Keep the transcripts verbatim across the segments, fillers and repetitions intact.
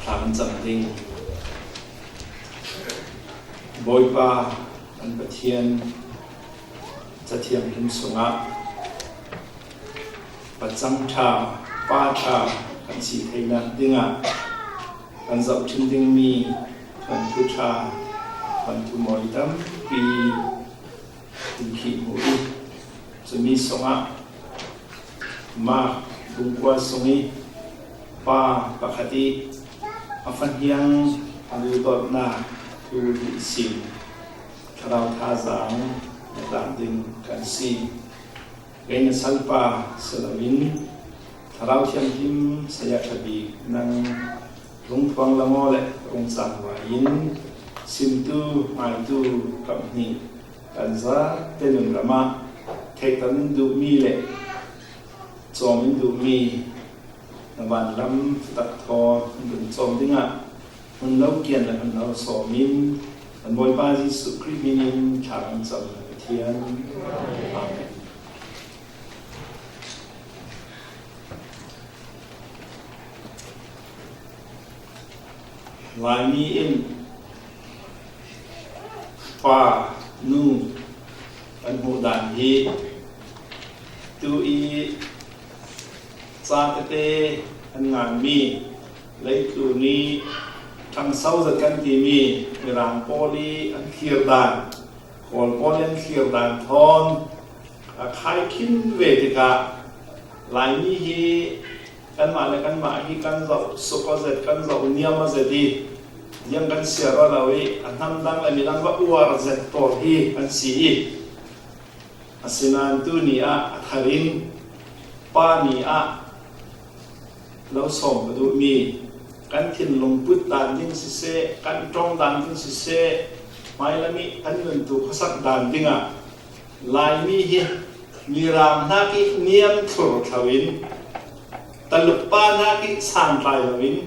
An cam ding. Bawipa kan Pathian, Cathiang him sungah pacang ṭha, pa ṭha kan si theinak dingah kan zohṭhim dingmi thuanthu ṭha, thuanthu mawi tampi in khih hmuh i, cumi sungah Mark bung kua sung i pa pakhat i a fahniang a duhdawtnak thu hi i sim. Thlarau thazaang na tlan ding kan si. Kei na salpa si loin Thlarau Thianghlim saya ṭha bik nang rung phuang langaw le rung cangvai in simtu ngaitu kamhnih kan zate nunramah theihton in duhmi le cawm in duhmi na vanlam thutak thawn in dun cawm dingah hun lo kian le hun lo sawm in kan Bawipa Jesuh Khrih hmingin thla kan cam na Pathian. Amen. Laimi in pa, nu kan hmuh dan hi tu i ca tete an nganmi leitlun i ṭhangso zet kan timi Mirang pawl i an thlir dan, Kawl pawl i an thlir dan thawn a khai khin ve tikah Laimi hi kanmah le kanmah hi kan zoh suk aw zet, kan zoh niam aw zet i ziang kan siar aw lo i a hnam dang le midang va uar zet pawl hi kan si i, asinain tu ni ah a thar in pa ni ah lo sawm ka duhmi kan thinlung put dan ding siseh, kan ṭong dan ding siseh, hmailam i kan nuntu khuasak dan dingah Laimi hi Mirang hnak i niam thur thlo in, Taluk pa hnak i santlai lo in,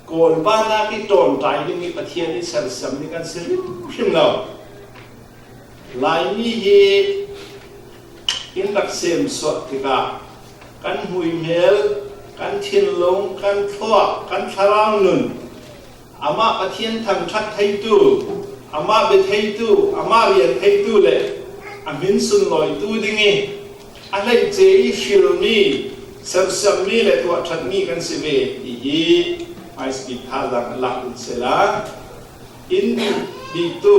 Kawl pa hnak i ṭawnṭai ding i Pathian i sersiam ding kan si hrimhrim lo. Laimi hi in rak semsuah tikah kan hmuihmel, kan thinlung, kan thluak, kan thlarau nun, amah Pathian thangṭhat theitu, amah bia theitu, amah rian theitu le a hmin sunlawitu ding i a hleice i hrilmi, sersiammi le tuahṭhatmi kan si ve ti hi hmaisabik thazaang kan lak ding sehla, in biktu,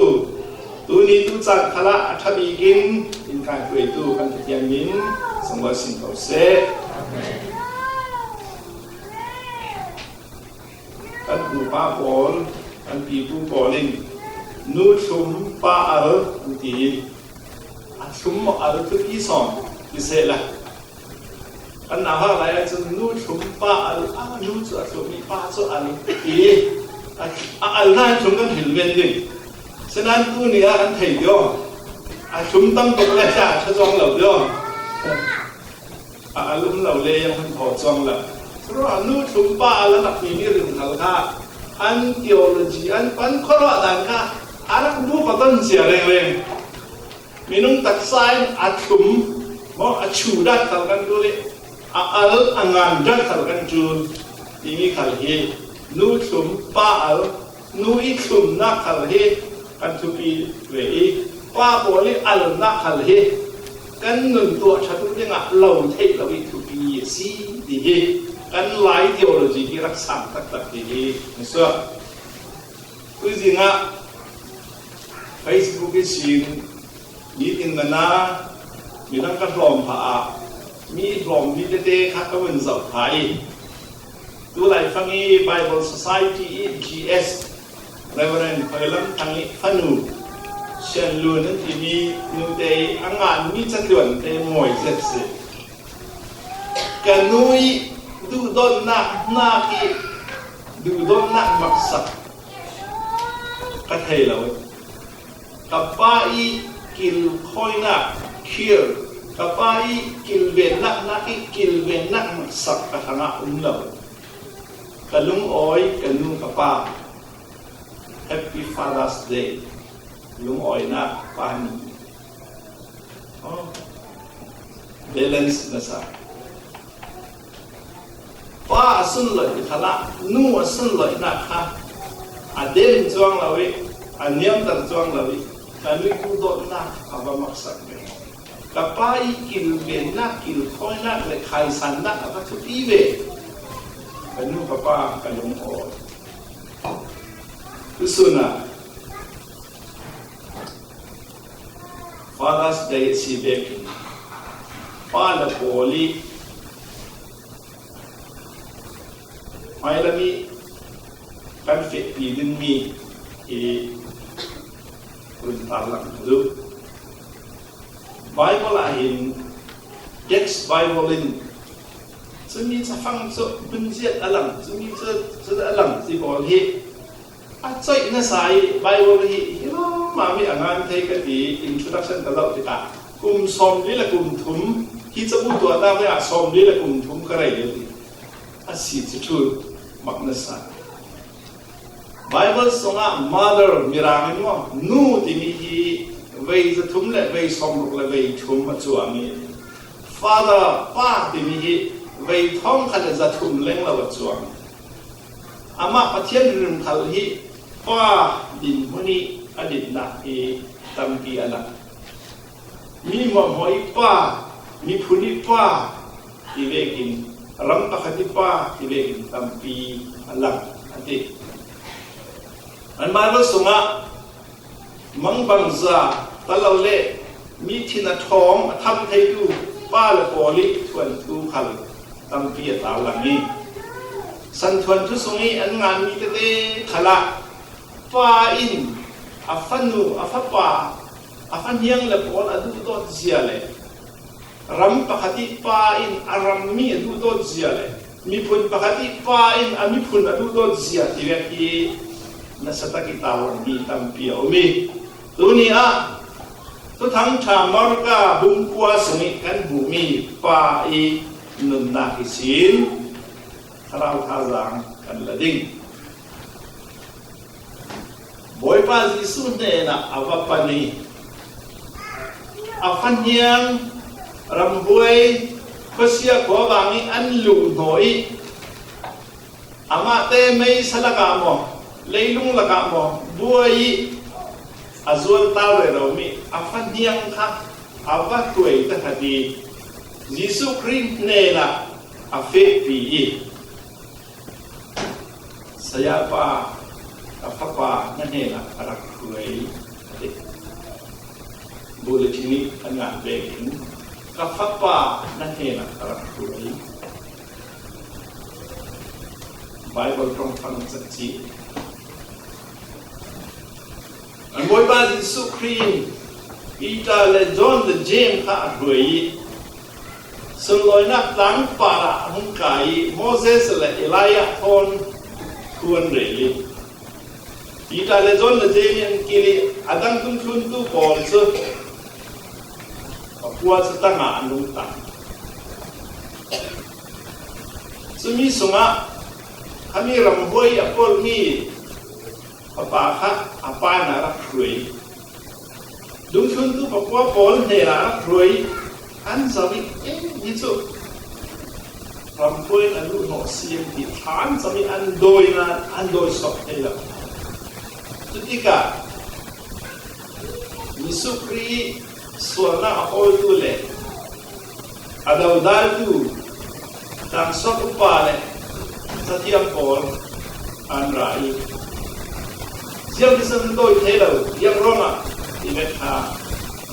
tuni tu caan khalah a ṭha bikin in kai hruaitu kan Pathian min sunglawi sin ko seh. Kan pupa pawl, kan pipu pawl in nu thlum pa al an ti i, a thlum maw al thupi sawn ti sehla, kan nauhak lai ahcun nu thlum pa al, a nu cu a thlum i pa cu al i, a, a al hna thlum kan hil men ding. Sinain tu ni ah kan thei dih. A thlum tam tuk le a ṭha cuang lo dih. A al um lo le yang hun thaw cuang lo. Curuangah nu thlum pa al a rak timi ringthal kha an theology, an pan khuaruah dan kha a rak bu ka ton cia rengreng. Minung taksa in a thlum maw, a chu dat khal kan ṭul i, a al a ngan dat khal kan ṭul timi khal hi nu thlum pa al, nu i thlumnak khal hi kan thupi ve i, pa pawl i alnak khal hi kan nun tuah ṭhat dingah lo theih lo i thupi a si ti hi kan Lai theology hi rak sang taktak ti hi na suak. Tuizing ah Facebook ihsin meeting man ah midang ka hlawm phah ah mi hlawm mi tete kha ka vun zoh phah i, tu laifang i Bible Society i G S Reverend Khoi Lam Thang i fanu Sian Lun an timi nute i a ngan mi catluan te mawi zet si. Ka nu i duhdawtnak hnak i duhdawtnak maksak ka thei lo. Ka pa i kilkhawinak, care, ka pa i kilvennak hnak i kilvennak maksak ka hrangah um lo. Ka lungawi ka nu ka pa. Happy Father's Day. Lungawinak pa ni. Oh. Balance na sa. Pa Pa a sunloih khalah nu a sunloihnak kha a den cuang lo ih, a niamter cuang lo ih, ka nu duhdawtnak a va maksak ve. Ka pa ih kilvennak, kilkhawinak le khaisannak a va thupi ve. Ka nu ka pa ka lungawi. Tusun ah Father's Day a si vekin pa le pawl ih hmailam ih kan fehpi dingmi hi run tarlang ka duh. Bible ah hin, text Bible in cumi cafang cu hmun ziat a lang, cumi cu, cu a lang ti pawl hi a coih nasa ih Bible hi hi lawmmam ih a ngan thei ka ti. Introduction ka zoh tikah kum sawmli le kum thum, hi cabu tuahnak dingah sawmli le kum thum ka rei deuh ti. A si cu ṭhu mak nasa. Bible sungah mother, Mirang in maw, nu timi hi vei zathum le vei sawmruk le vei thum a cuang ih, father, pa timi hi vei thawngkhat le zathum lenglo a cuang. Amah Pathian hrimhrim khal hi pa dinhmun ih a dinnak hi tampi a lang. Mi hmuahhmuah ih pa, miphun ih pa ti vekin, ram pakhat ih pa ti vekin tampi a lang, a ti. An Bible sungah mangbangza talo le mi thin a ṭhawng a tham theitu pa le pawl ih thuanthu khal tampi a tarlang ih, Santhuanthu sung ih an nganmi tete khalah pa in a fanu, a fapa, a fahniang le pawl a duhdawt zia le ram pakhat ih pa in a rammi a duhdawt zia le miphun pakhat ih pa in a miphun a duhdawt zia ti vek hi nasa tak ih tarlangmi tampi a um ih, tuni ah Thuthang ṭha Marka bung kua sung ih kan hmuhmi pa ih nunnak ihsin thlarau thazaang kan la ding. Bawipa Jesuh hnenah a va pan ih a fahniang ramhuai khuasia khuavang ih an luh hnawh ih, amahte meisa lakah maw, leilung lakah maw, buai ih a zualtal reromi a fahniang kha a va hruai tahkhat ih Jesuh Khrih hnenah a fehpi ih, Sayapa, ka fapa na hnenah ka rak hruai, a ti. Bulletin ih a ngan vekin, ka fapa na hnenah ka rak hruai. Bible ṭong fang cakci. An Bawipa Jesuh Khrih in Peter le John le James kha a hruai ih, sunlawinak tlang parah a hung kai ih, Moses le Elijah thawn thu an rel ih, Peter le John le James an kil ih, a dang dungthluntu pawl cu pakua cu tangah an lungtang. Cumi sungah khami ramhuai a polhmi fapa kha a pa in a rak hruai. Dungthluntu pakua pawl hnenah a rak hruai. An zoh ih, "Eh, hi cu ramhuai in a luh hnawh a si," an ti. Thla an cam ih an dawi nain an dawi sawh thei lo. Cutikah Jesuh Khrih ih sualnak a hawltu le a dodaltu, tangsuak upa le cathiam pawl an ra ih, "Ziang ti sun dawi thei lo, ziang ruangah?" ti vek kha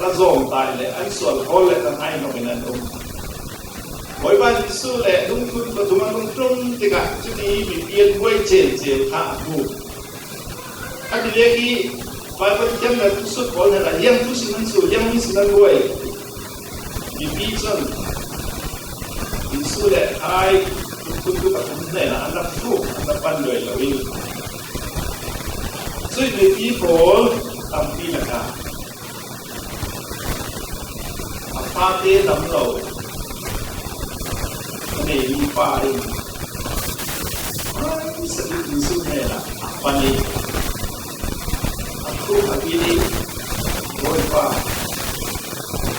ra zawm ta ih le an sual hawl le ka hnai hnawk in an um. Bawipa Jesuh le dungthlun pathum an rung ṭum tikah cumi mipi an buai celcel kha a hmu. A ti lek ih Bible thiamnak thusut pawl hnenah, "Ziang thu si nan su, ziang mi si nan buai?" Mipi cun Jesuh le khai thuktu pathum hnenah an rak thuk, an rak pan luai lo ih, cuih mipi pawl tampi lakah a fate dam lo a neimi pa in hmaisabik Jesuh hnenah a pan ih, a khuk a bil ih, "Bawipa,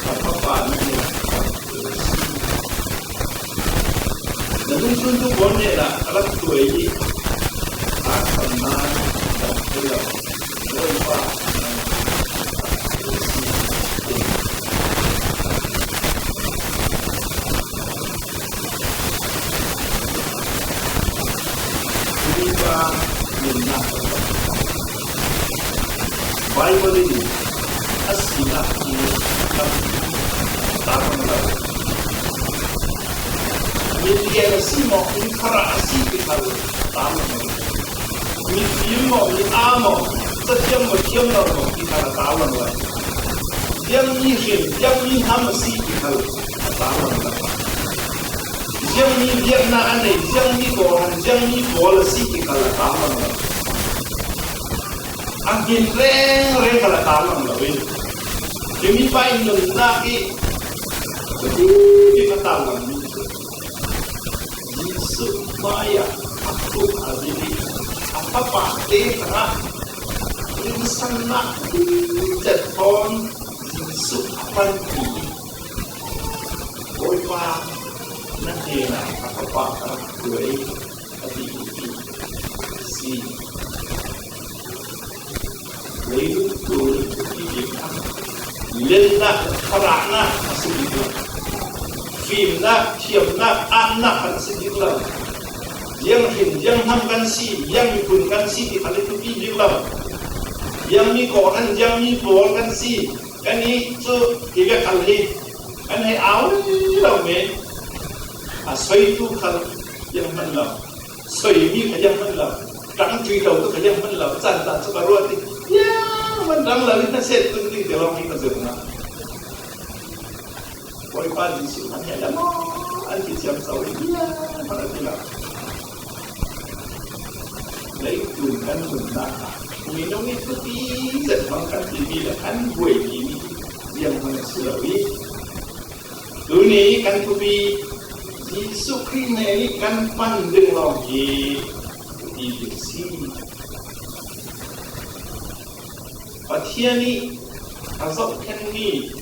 ka fapa na hnenah ka rak hruai a si. Na Tun tu bon ne la, a lak tuai i, a kan na, a kan tuai la, Bawipa, Bawipa, min na, Bible in a si na, a kan ta kan la. Mithiang a si maw, mi thara a si ti khal a tam lo. Mifim maw, mi-a maw, cathiam maw, thiam lo maw ti khal a tam lo. Ziang mi hrin, ziang mi hnam a si ti khal a tam lo. Ziang mi biakna a nei, ziang mi kawhhran, ziang mi pawl a si ti khal a tam lo. A hmin rengreng khal a tam lo. Himi pa in nunnak hi, a tam lo. Jesuh hmaiah a khuk a vil i a fapate hrangah ringsannak cet thawn Jesuh a panpih i, Bawipa, na hnenah a fapa ka rak tuai, a ti i si. Leitung tul i bik a lennak, kharahnak a si bik lo. Fimnak, thiamnak, atnak a si bik lo. Ziang hrin, ziang hnam kan si, ziang miphun kan si ti khal i thupi bik lo. Ziang mi kawhhran, ziang mi pawl kan si. Kan i cu hi bek khal hi. Kan hei au lo men. A soitu khal ziang hman lo. Soi mi kha ziang hman lo. Tang tui to tu kha ziang hman lo. Can ta cu ka ruat i, ziang hman tang lo i na set tung ding ti lawng hi ka zirna. Bawipa Jesuh hmanh he lam an ti ciam co i, ziang hman an ti lo. Leitung kan nunnak ah minung i thupi zet hmang kan timi le kan buai timi ziang hmang a si lo i, tuni kan thupi Jesuh Khrih hnen i kan pan ding lawng hi thupi ding si. Pathian i a zohkhenhmi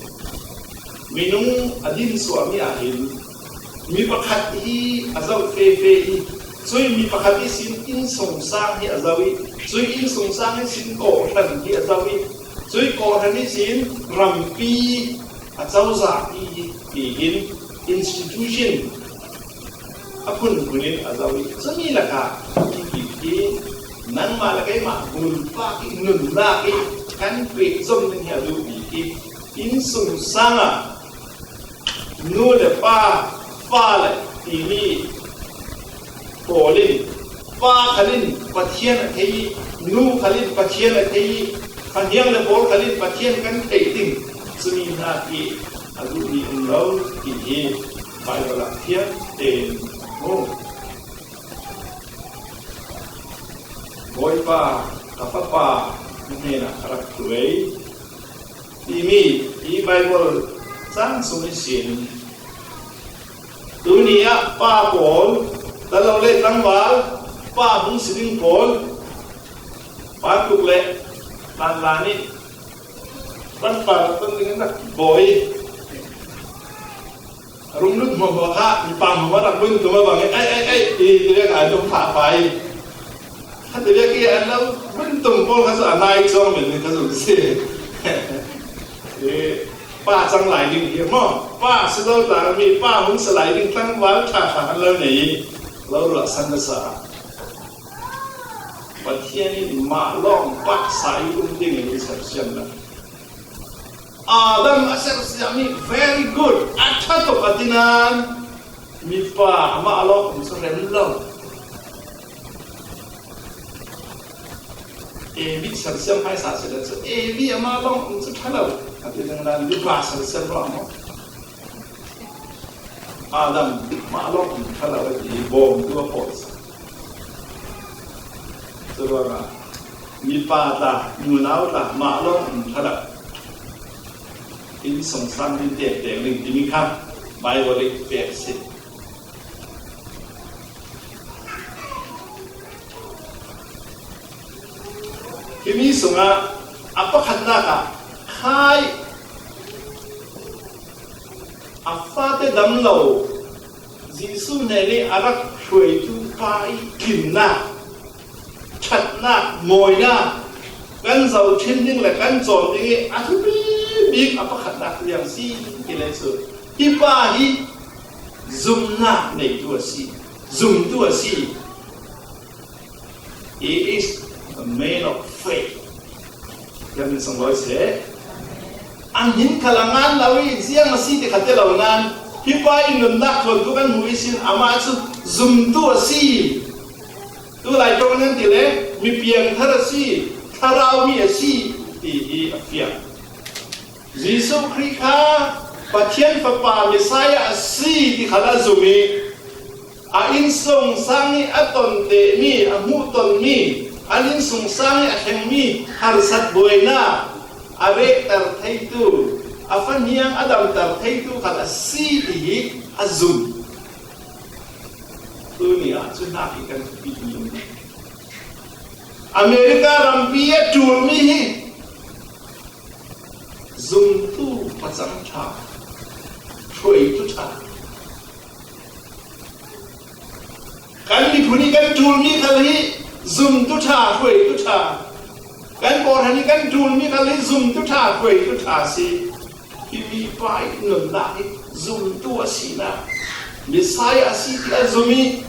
minung a dinsuahmi ah hin mi pakhat hi a zoh fefei i, cui mi pakhat ihsin innsungsang hi a zoh i, cui innsungsang ihsin kawhhran hi a zoh i, cui kawhhran ihsin rampi a cozah i, tiin institution a phunphun in a zoh i, cumi lakah i bik hi nangmah le keimah bulpak i nunnak i kan pehzom ding hi a duh bik hi. Innsungsang ah nu le pa, fale timi pawl in, pa khal in Pathian a thei i, nu khal in Pathian a thei i, fahniang le pawl khal in Pathian kan theih ding, cumi hna hi a duhmi um lo ti hi Baibal ah fiang tein a hmu. Bawipa, ka fapa, na hnenah ka rak tuai, timi hi Baibal cang sung ihsin tuni ah pa pawl, talo le tlangval, pa hung si ding pawl, pa tuk le hlanlan i, pan pa rak ton ding in rak bawi. Rung lut hmuahhmuah kha, mipa hmuahhmuah rak vun tum a bang i, ai, ai, ai, ti, ti vek a tum phah phah i. Kha ti vek i an lo vun tum pawl kha cu a nai cuang men ka zum si. I, pa cang lai ding hi maw? Pa si lo ta mi, pa hung si lai ding tlangval ṭha kha an lo nei i, lo ruah san ka sa. Pathian in mah lawng paksa i um ding in i sersiam lo. Adam a sersiam i very good, a ṭha tuk a ti nain mipa amah lawng um cu rem lo. Evi sersiam hmaisa si le cu Evi amah lawng um cu ṭha lo a ti ding nain mipa sersiam ruah maw? Adam mah lawng um ṭha lo a ti i bawmtu a pawlsak. Curuangah mipa tla, nunau tla, mah lawng um ṭha lo. Innsungsang in tektek ding timi kha Baibal i pek a si. Himi sungah a pakhatnak ah khai a fate dam lo, Jesuh hnenih a rak hruaitu pa i tlinnak, ṭhatnak, mawinak kan zoh ṭhin ding le kan cawn ding i a thupi bik a pakhatnak liang si ti le cu, hi pa hi zumnak neitu a si, zumtu a si. He is a man of faith. Kan min sanglawi seh. An hin khal a ngan lo i ziang a si ti kha ti lo nan, hi pa in nunnak ṭhawntu kan hmuh i sin, amah cu zumtu a si. Tu lai ṭong nan ti le, mi piangthar a si, thlarau mi a si ti hi a fiang. Jesuh Khrih kha Pathian Fapa Messiah a si ti khal a zum i, a innsungsang i a ton tehmi, a hmuhtonmi, an innsungsang i a thlengmi harsat buainak a rehter theitu, a fahniang a damter theitu khal a si ti hi a zum. Tuni ah cu hnak hi kan thupi ding. America rampi a ṭulmi hi zumtu pacang ṭha, hruaitu ṭha. Kan miphun i kan ṭulmi khal hi zumtu ṭha, hruaitu ṭha. Kan kawhhran i kan ṭulmi khal hi zumtu ṭha, hruaitu ṭha si. Hi mipa i nunnak hi zumtu a sinak, Messiah a si ti a zum i